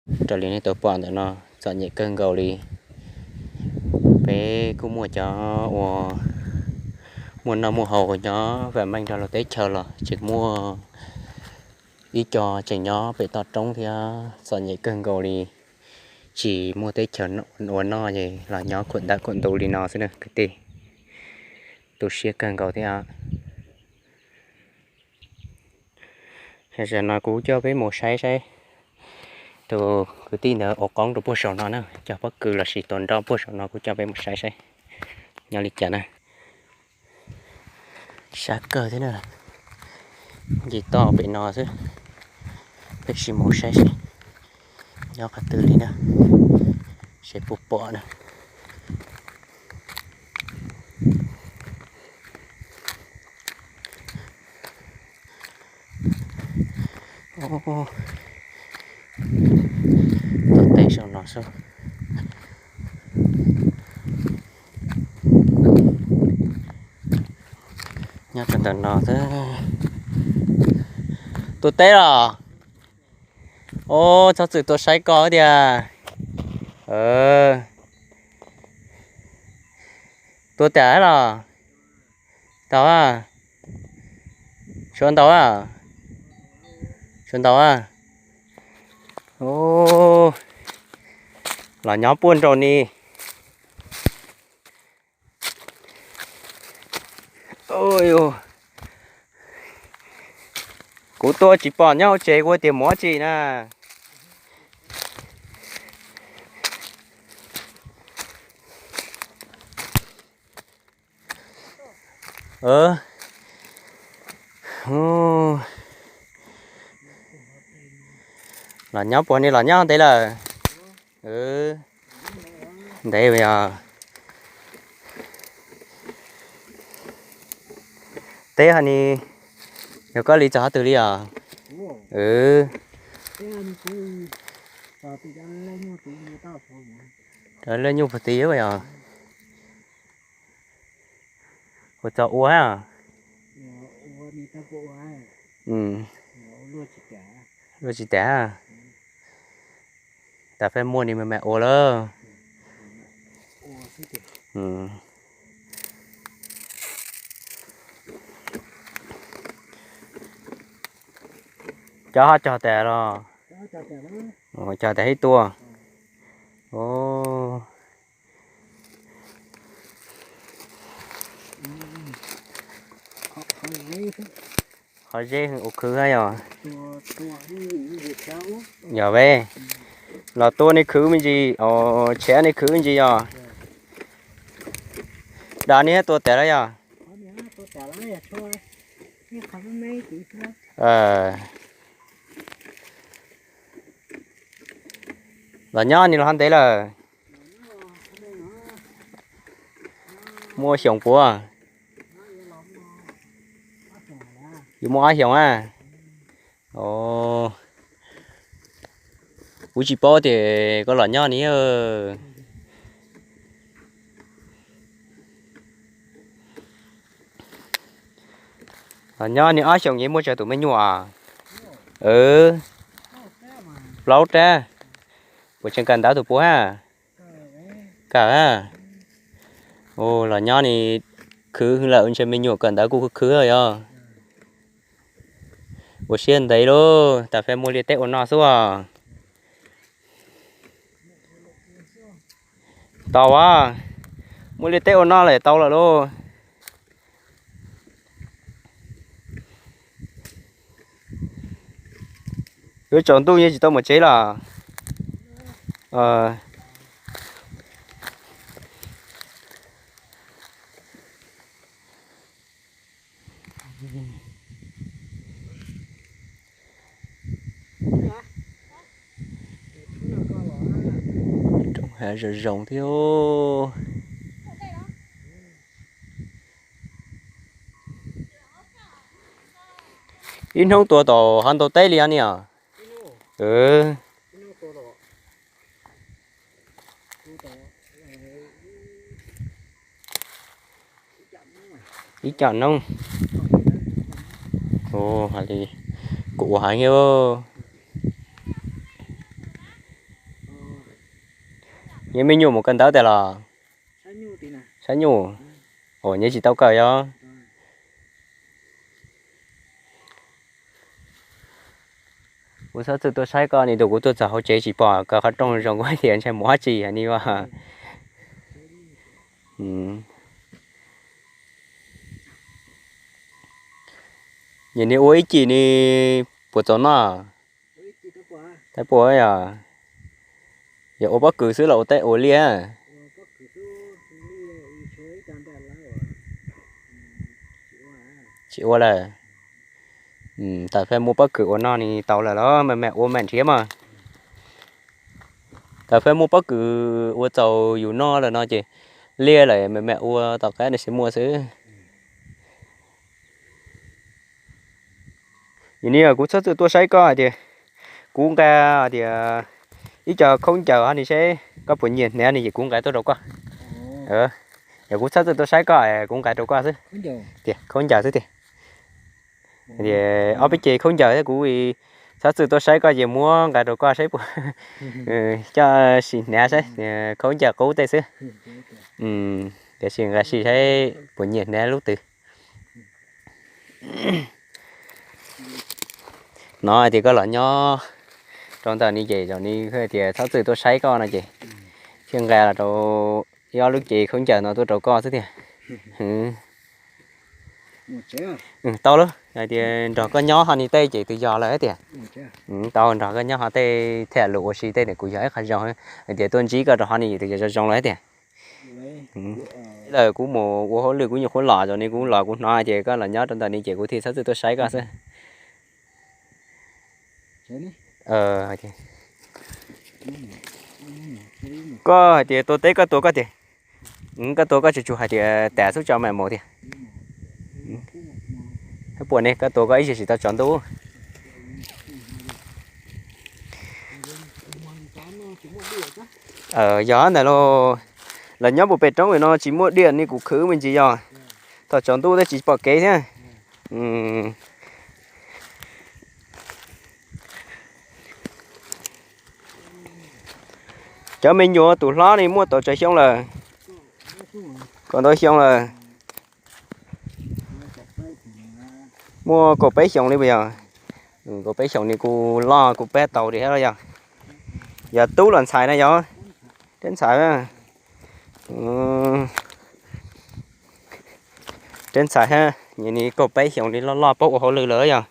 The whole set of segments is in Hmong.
Raws li nej tau pom ntawm no, txom nyem kawg nkaus li. Peb kuj muaj cov uas muaj noj muaj haus nyob vam meej rau lub teb chaws los tseem muaj ib co tseem nyob pem toj roob thiab, txom nyem kawg nkaus li. Tsis muaj teb chaws ua noj es los nyob khuam ntawm khuam ntug li no xwb na kwv tij. Tu siab kawg nkaus thiab. Zaum no kuv coj peb mus saib saib tus kwv tij ntawd ua qoob rau puag saum no na, cov pob kws lossis tua nroj puag saum no kuv coj peb mus saib saib nyob li cas na. Sab kawg thiab na, nce toj pem no xwb. Peb sim mus saib seb nyob qhov twg li na, seb puas pom na. Tus teb saum no xwb. Nyob rau ntawm no xwb. Tus teb los? Ub, txhob txwm tuaj saib koj tiag. Tua tas los? Tau a. Suav ntau a. Suav ntau a. Los nyob puag nraum ni. Kuv tua tsis pom nyob hauv tsev, kuv tias mus dab tsi na. Los nyob puag ni, los nyob ntev lawm. Ntev yog. Teb hov ni, yog koj li txog qhov twg li os? Cov leej nyuj puag tid yog. Ua txog ua. Luaj tsis tas. Tas fais muaj ni mas mam ua lawm. Cov ho cog tas los? Cog tas ib tua. Qhov zeb ua khwv yog. Yog ve, los tua nej khwv me ntsis, tshav nej khwv me ntsis yog. Dam nej tua tas lawm yog. Los nyob ni los ho ntev lawm? Muaj xyoos puav? Yuav muaj ob xyoos a. Kuv tsis paub tias koj los nyob ni. Los nyob ni ob xyoos yeej muaj tsawg tus me nyuam? Plaub rab. Puas tseem kawm ntawv tus puav a? Kawm a. Los nyob ni khwv lawm ntshe me nyuam kawm ntawv kuj khwv khwv yog. Ua siab ntev lauj, tas fais muaj liaj teb ua noj xwb os. Tau a, muaj liaj teb ua noj lawm tau lawm lauj. Yuav tsaus ntuj yeej tsis tau mus tsev los? Roob hav zoo zoo thiab. Ib hnub tua tau hov ntau teb li os ni os? Ib co noob. Ua li, kuv ua heev thiab. Nyias me nyuam mus kawm ntawv tiag los? Saib nyuj. Ua nyias tsis tau kawm yog? Kuv txhob txwm tuaj saib koj ni tus, kuv tuaj txog hauv tsev tsis pom koj qhov rooj zoo kuv tias ntshai mus dab tsi ni as. Nim no ua ib cim ni puas txaus noj? Tab puas yog? Yog ua pob kws xwb los ua teb ua liaj? Tsis ua lawm. Tam fej muaj pob kws ua noj ni tau lawm los me me ua mam nrhiav mas. Tam fej muaj pob kws ua txaus yus noj lawm no ces liaj lawm me me ua tom qab no xwb muaj xwb. Nim no kuv txhob txwm tuaj saib koj hais tias, kuv nqa tias ib co khaub ncaws ho ni seb koj puas nyiam hnav ni ces kuv nqa tuaj rau koj. Yog kuv txhob txwm tuaj saib koj kuv nqa rau koj xwb. Tias khaub ncaws xwb tiag. Ob peb ce khaub ncaws thiab kuv txhob txwm tuaj saib koj ces muab nqa rau koj saib puas coj sim hnav saib, khaub ncaws qub tej xwb. Tiam sis nqa sim saib puas nyiam hnav lub twg. No hais tias koj los nyob rau ntawm ni ces zaum ni tias txhob txwm tuaj saib koj no ces thiaj nqa los rau ib ob lub cev khaub ncaws no tuaj rau koj xwb tiag. Tau lawm, hais tias nrog koj nyob ho ni tej ces twb yog lawm tiag. Tau nrog koj nyob ho tej thiaj lus ua si tej tias kuv yog ib qho zoo, hais tias tuaj ntsib koj rau ho ni twb yog zoo zoo lawm tiag. Lawm kuv mus ua hauj lwm kuv nyuam qhuav los, zaum ni kuv los kuv hnov hais tias koj los nyob rau ntawm ni ces kuv thiaj txhob txwm tuaj saib koj xwb. Koj hais tias tua teb koj tua koj tiag, koj tua koj tsuas tsuas hais tias tas xub tso mam mus tiag. Puas ne koj tua koj ib zaug tsis tau tsaus ntuj. Yog ntawd los, los nyob puag pem roob no tsis muaj diam ni kuv khwv me ntsis yog. Thaum tsaus ntuj thiaj tsis pom kev thiab. Cov me nyuam tus hlob ni muaj tau tsawg xyoo lawm? Kaum ntau xyoo lawm. Muaj kaum peb xyoos li puas yog? Kaum peb xyoos ni kuj loj kuj pab tau li thiab los yog? Yog tub los ntxhais na yog? Tib ntxhais. Tib ntxhais thiab, ni kaum peb xyoos li loj loj paub ua hauj lwm lawm yog?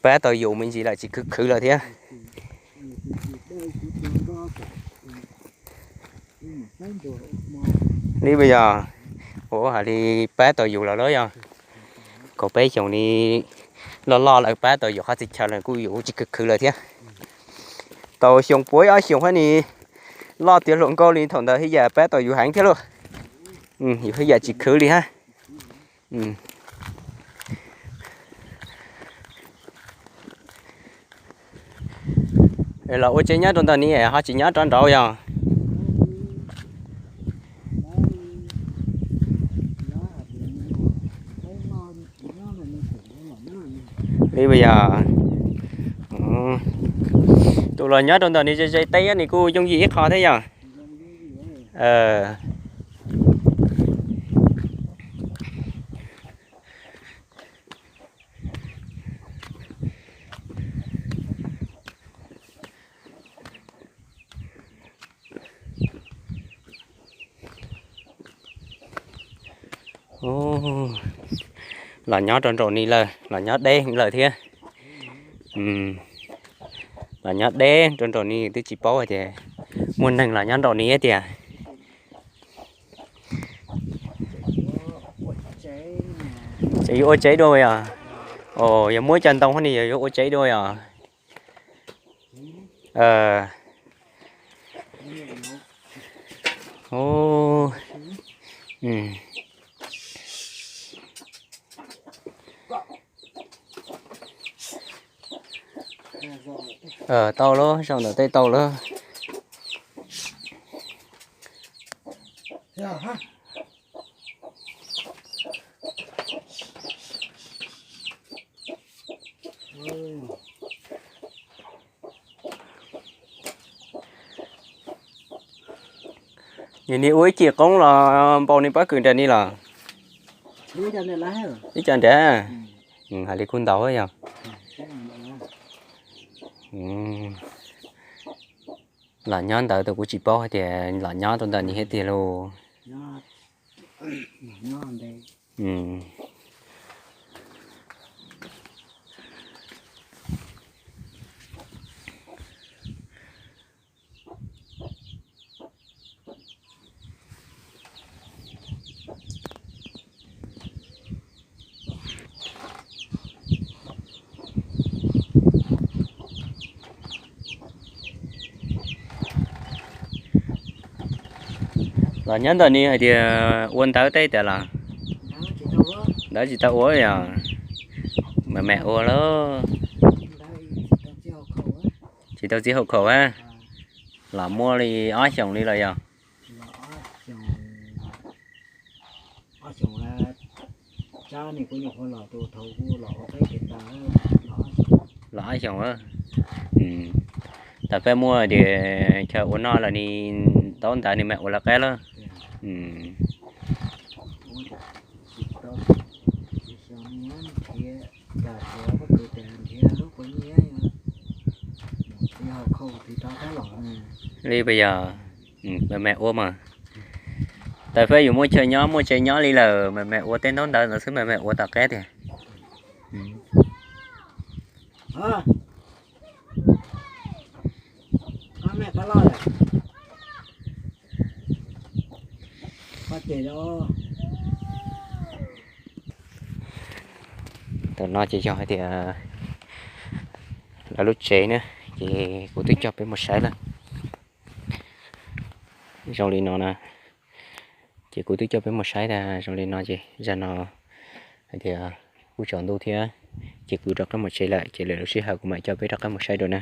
Pab tau yus me ntsis lawm tsis khwv khwv lawm thiab. Li puas yog? Ua hais li pab tau yus lawm los yog? Kaum peb xyoos li loj loj lawm pab tau yus qhov txhia chaw lawm kuj yus tsis khwv khwv lawm thiab. Tau xyoo puab ib ob xyoos thiab ni loj tiav hluas nkauj li thaum ntawd thiaj yam pab tau yus heev thiab lauj. Yus thiaj yam tsis khwv li hab. Los ua tsev nyob rau ntawm ni ho tsis nyob rov nraud yog? Li puas yog? Tus los nyob rau ntawm ni ze ze teb ni kuj yooj yim ib qho thiab yog? Los nyob rau nraum ni lawm, los nyob deb lawm thiab. Los nyob deb rau nraum ni twb tsis paub hais tias muaj neeg los nyob nraum ni tiag. Tseem yuav ua tsev dua yog? Yog muab cov ntoo ni yog yuav ua tsev dua yog? Tau lawm, zaum ntawm tej tau lawm. Nws ua ib cim qoob los npau nws pob kws nram ni los? Ib co nrad. Hais li kuj ntau yog. Los nyob ntawd tus kuv tsis paub hais tias los nyob rau ntawm ni thiab tiag lauj. Los nyob ntawm ni hais tias ua ntawv tej tas los? Ntawv tsis tau ua yog? Me me ua lauj. Tsis tau txiv haum khaum a? Los muaj li ob xyoos li los yog? Los ob xyoos. Tam peb muaj tias chaw ua noj lawm ni, ntaub ntawv ni mas ua lawv qab lawm. Li puas yog? Me me ua mas. Tam peb yus muaj chaw nyob muaj tsev nyob li lawm, me me ua tej ntaub ntawv ntawd xwb, me me ua tom qab tiag. Tam no ces yog hais tias lawv lub tsev na, ces kuv twb coj peb mus saib lawm. Zoo li no na, ces kuv twb coj peb mus saib tas zoo li no ces zaj no hais tias kuj tsaus ntuj thiab, ces kuv rov qab mus tsev lawm, ces lwm lub sij hawm kuv mam coj peb rov qab mus saib dua na.